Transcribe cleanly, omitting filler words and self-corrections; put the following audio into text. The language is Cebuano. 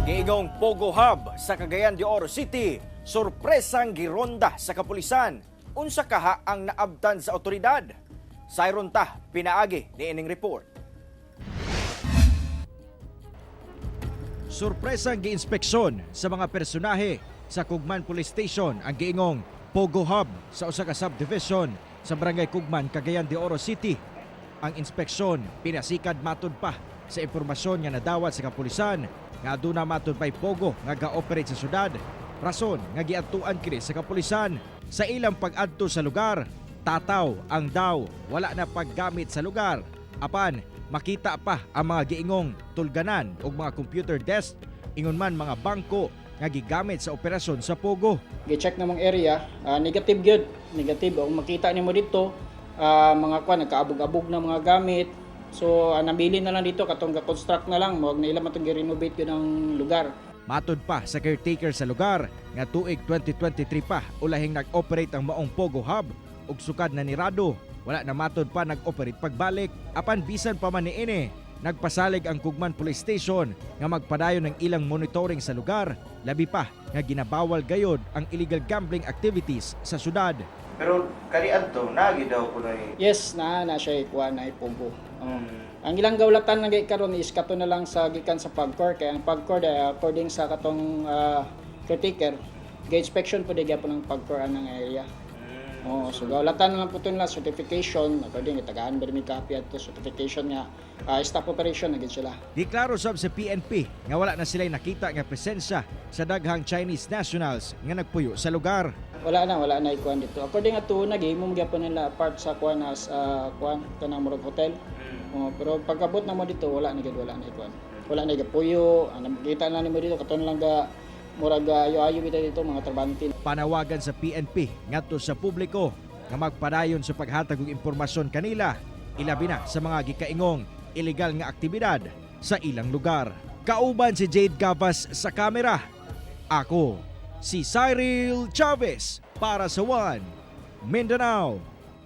Giingong Pogo Hub sa Cagayan de Oro City, sorpresang gironda sa kapulisan. Unsa kaha ang naabtan sa otoridad? Sayron ta pinaagi ni ining report. Sorpresang giinspeksyon sa mga personahe sa Kugman Police Station ang giingong Pogo Hub sa usa ka subdivision sa Barangay Kugman, Cagayan de Oro City. Ang inspeksyon pinasikad matud pa sa impormasyon nga nadawat sa kapulisan nga aduna matud pay pogo nga ga-operate sa syudad. Rason nga giadtuan kini sa kapulisan sa ilang pag-adto sa lugar. Tataw ang daw wala na paggamit sa lugar. Apan makita pa ang mga giingong tulganan ug mga computer desk, ingon man mga bangko nga gigamit sa operasyon sa pogo. Gi-check namong area, negative gyud, negative. Kung makita nimo dito, mga kuan nagkaabog-abog na mga gamit. So nabili na lang dito katong ga-construct na lang, mao na ila matong gi-renovate gyud ang lugar. Matod pa sa caretaker sa lugar nga tuig 2023 pa ulahing nag-operate ang maong Pogo Hub ug sukad na nirado. Wala na matod pa nag-operate pagbalik, apan bisan pa man niini, nagpasalig ang Kugman Police Station nga magpadayon ng ilang monitoring sa lugar, labi pa nga ginabawal gayod ang illegal gambling activities sa syudad. Pero kani adto nagi daw kunoy? Yes, na siya kuan na ipogo. Oh. Ang ilang gaulatan lang karon is kato na lang sa gikan sa PAGCOR, kay ang PAGCOR according sa katong caretaker, ga-inspection po di gyapon ang PAGCOR anang area. Oh, so gaulatan na lang po ito nila certification according itagaan ba mi copy adto certification nga stop operation na gid sila. Giklaro sab sa PNP nga wala na sila'y nakita nga presensya sa daghang Chinese nationals nga nagpuyo sa lugar. Wala na ikuan dito. According ato nagihimo gyapon nila part sa kuan as kuan kanang murag hotel. Oh, pero pagkabot na mo dito, wala na gid, wala na ikuan. Wala na gapuyo, ang makita na nimo dito katon lang ga murag ayo-ayo bitaw dito mga trabante. Panawagan sa PNP ngadto sa publiko nga magpadayon sa paghatag og impormasyon kanila, ilabi na sa mga gikaingong ilegal nga aktibidad sa ilang lugar. Kauban si Jade Gavas sa kamera. Ako si Cyril Chavez para sa One Mindanao.